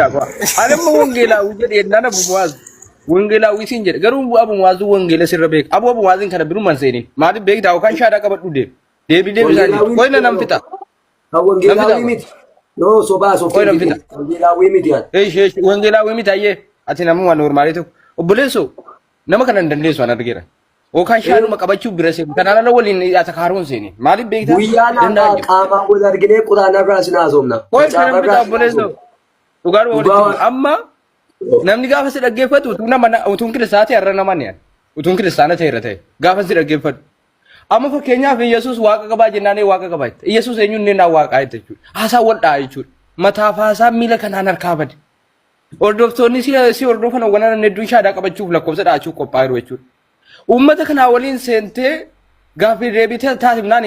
Dhaggeeffadhaa qofa. Ani amma wangeelaawwii jedhe yennaan Abu Muwaaz. Wangeelaawwii siin jedhe garuu Abu Muwaaz wangeela sirra beeka. Abu Abu Muwaazin kana birumaan seeniin. Maaliif beektaa yookaan shaadaa qabadhu deem. Deebii deebisaa jirtu. Wangeelaawwii Qoyna nan miti. fixa. Kan wangeelaawwii miti. No sobaa Qoy softee nan miti. fixa. Wangeelaawwii miti ati. Eesh eesh wangeelaawwii miti ayyee. Ati namuma noormaalii tokko. Obboleessoo nama kana hin dandeessu an argeera. Yookaan shaanuma qabachuu bira seenu. Kanaan ala waliin atakaaruun seeni. Maaliif beektaa? Guyyaa Danda'an lama jiru. qaamaan wal arginee quraanarraa sin haasofna. Qoy kanan Macaafarraa bitaa sin obboleessoo. haasofna. Dhugaadhuma Dhugaa walitti hima. Amma namni gaafa si dhaggeeffatu utuu nama utuun kiristaana ta'e irra nama ni utuun kiristaana ta'e irra ta'e gaafa si dhaggeeffatu. Amma fakkeenyaaf Yesuus waaqa qabaa jennaan ee waaqa qabaa jette. Yesuus eenyuun inni naan waaqaa jette jechuudha. Haasaa wal dha'a jechuudha. Mataaf haasaa miila kanaan harkaa bade. Hordoftoonni si si hordofan hogganaa namni hedduun shaadaa qabachuuf lakkoofsa dha'achuuf qophaa'eeru jechuudha. Uummata kanaa waliin seentee gaaffii deebii taasifnaan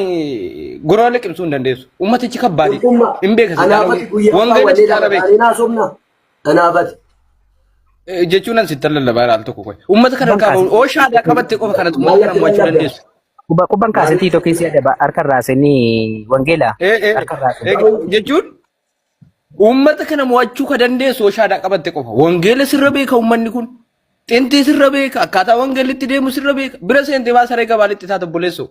gorora liqimsuu hin dandeessu. Uummatichi kabbaadii. Tokkummaa. Hin beeka si caala Anaafati guyyaa wangeela si wanni caala lama beeka. taanee haasofna. Anaafati. Jechuun an sittan lallabaa jira al tokko qoy. Uummata kana harkaa bahuun oo shaadaa qabatte qofa kanatu uummata kana mo'achuu Maallatti dandeessu. Quba quban kaasetii tokko si adaba harka irraa seenii wangeela Eh, eh, harka irraa eh, jechuun uummata kana mo'achuu ka dandeessu oo shaadaa qabatte qofa. Wangeela sirra beeka uummanni kun. Xintii sirra beeka akkaataa wangeelli itti deemu sirra beeka. Bira seentee baa saree gabaalitti taata obboleessoo.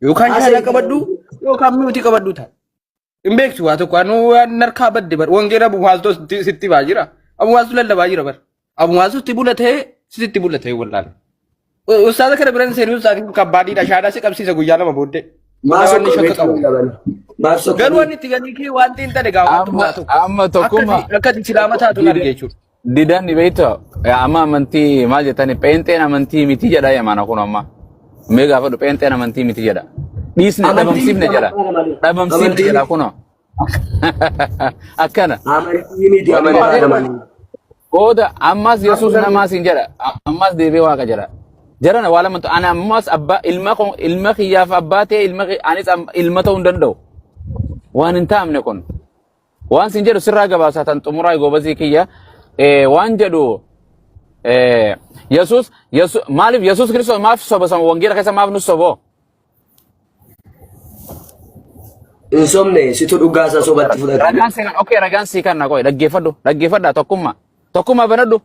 Yookaan shaadaa qabadhu yookaan mi'uutii qabadhu ta'a. Hin beektu waa tokko anuu waan harkaa badde bar wangeela Abu Muwaaztu sitti baa jira. Abu Muwaaztu lallabaa jira bar. Abu Muwaaztu sitti bulatee sitti bulatee wallaale. Ustaaza kana biran seenuu isaatiin kabbaadiidha shaadaa si qabsiisa guyyaa lama booddee. Maaf Waan inni sokkoo shakka qabu. Maaf sokkoo. Garuu wanni itti galii kee waan xiin ta'e gaa waan Amma waa tokko. amma tokkummaa Akka ati silaama taatu hin arge jechuudha. Didan ni beekta amma amantii maal jettani pheenxeen amantii miti jedha yamaana kun amma mee gaafadhu pheenxeen amantii miti jedha dhiisne Amantii dhabamsiifne miti jedha amantaadha malee. dhabamsiifne Amantii jedha miti. kunoo akkana Amantii miti amantaadha malee. booda ammas yesuus namaas hin jedha ammas deebi'ee waaqa jedha jarana waa lamatu ana ammas abbaa ilma koo- ilma kiyyaaf abbaa ta'e ilma ki- anis am- ilma ta'uu hin danda'u waan hin taamne kun Waan sin jedhu sirraa gabaabsaa tan xumuraa goobazii kiyya waan jedhu Yesuus maaliif Yesuus Kiristoos maaf soba sama wangeela keessa maaf nu soboo? Hin sobne situ dhugaa isaa sobatti fudhate. Ragaan sii kan okee ragaan sii kan qoy dhaggeeffadhu dhaggeeffadhaa tokkummaa tokkummaa banadhu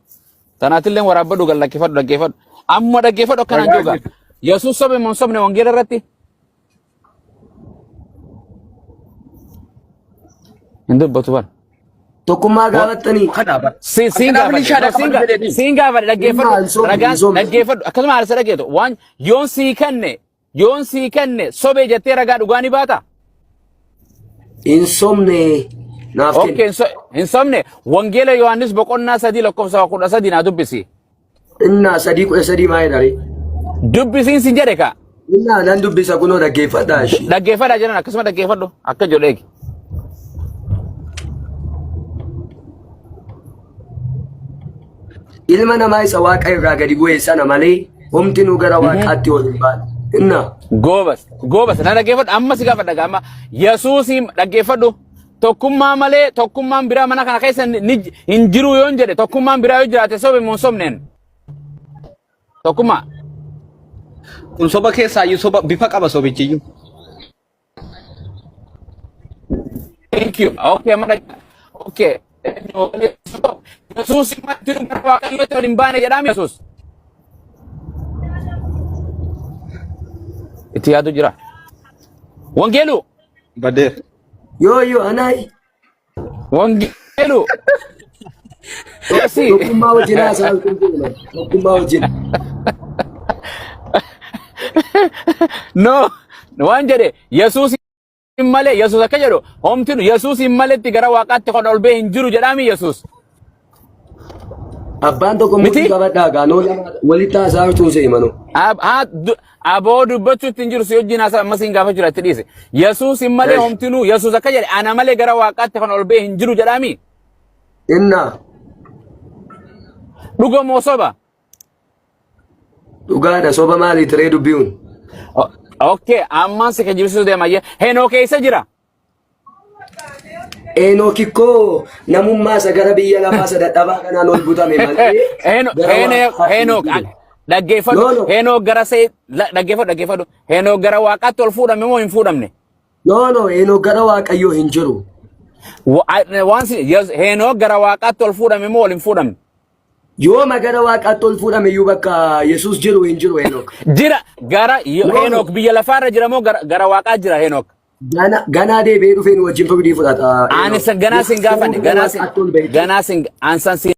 tanaatillee waraabbadhu gad lakkifadhu dhaggeeffadhu amma dhaggeeffadhu akkanaan Ragaa jooga Yesuus sobe moo hin sobne wangeela irratti? Hin dubbatu bara. Tokkummaa gaafattanii. Kana bara. Siin siin Kanaaf inni gaafadhe. shaadaa No, siin qabadhu ga- jedheeti. siin gaafadhe Hin dhaggeeffadhu. sobne, Ragaan hin sobne. dhaggeeffadhu. Akkasuma haala dhaggeettu. Waan yoon sii kenne yoon sii kenne sobee jettee ragaa dhugaa ni baata. Hin sobne naaf Okay, kenni. hin sobne. Wangeela Yohaannis boqonnaa 3 lakkoofsa 13 naa dubbisi. Innaa 3:13 maa jedha ree? Dubbisiin sin jedhe kaa. Innaa nan dubbisa kunoo dhaggeeffadhaa ishee. Dhaggeeffadhaa jedhan akkasuma dhaggeeffadhu akka jedhu eegi. Ilma namaa isa waaqa irraa gadi bu'e sana malee homtinuu gara waaqaatti ol hin baane. Innaa. Goobas goobas na dhaggeeffadhu amma si gaafadha gaama Yesuusiin dhaggeeffadhu tokkummaa malee tokkummaan biraa mana kana keessa ni hin jiru yoon jedhe tokkummaan biraa yoo jiraate sobe moo hin sobneen tokkummaa Kun soba keessaayyuu soba bifa qaba sobichiyyuu. Thank you. Okay, amma okay. Yesuus himatti nu gara Waaqayyootti ol hin baane jedhaam Yesuus. Itti yaadu jira. Wangeelu. Badeera. Yoo yoo anaay Wangeelu. Yesuus. tokkummaa wajjin haasaa qulqullina. Tokkummaa wajjin. No. Waan jedhe Yesuus malee Yesuus akka jedhu homtinu Yesuus hin maletti gara Waaqaatti kan ol ba'e hin jiru jedhaami Yesuus. Abbaan tokko Miti? murtii qabadhaa gaanoo lama walitti haasaa jirtuun se'e manoo. Aboo dubbachuutti hin jiru si wajjin haasaa ammas hin gaafa jira itti dhiise. Yesuus hin malee Eesh. homtinuu Yesuus akka jedhe ana malee gara Waaqaatti kan ol ba'e hin jiru jedhaami. Innaa Dhuga moo soba? dhugaadha soba maali tiree dubbi'uun. Okay, ammaan si kijibsiisuu deema. Henook eessa jira? Enook ikkoo namummaa isa gara biyya lafaa isa dadhabaa kanaan ol butame malee gara waaqaatti hin Henook jiru. dhaggeeffadhu. No, no. Henook gara see dhaggeeffadhu dhaggeeffadhu. Henook gara waaqaatti ol fuudhame moo hin fuudhamne? No, no, Enook gara Waaqayyoo hin jiru. Waan si Henook gara waaqaatti ol fuudhame moo ol hin fuudhamne? Yooma gara waaqaatti ol fuudhame iyyuu bakka Yesuus jiru hin jiru Henook. Jira gara No. Henook biyya lafaarra jira moo gara waaqaa jira Henook? Ganaa deebi'ee dhufee nu wajjin firdii fudhata Ani Henook. ganaa sin Yesuus gaafanne garuu gara ganaa sin waaqaatti ol ba'e. ganaa sin ansan sin.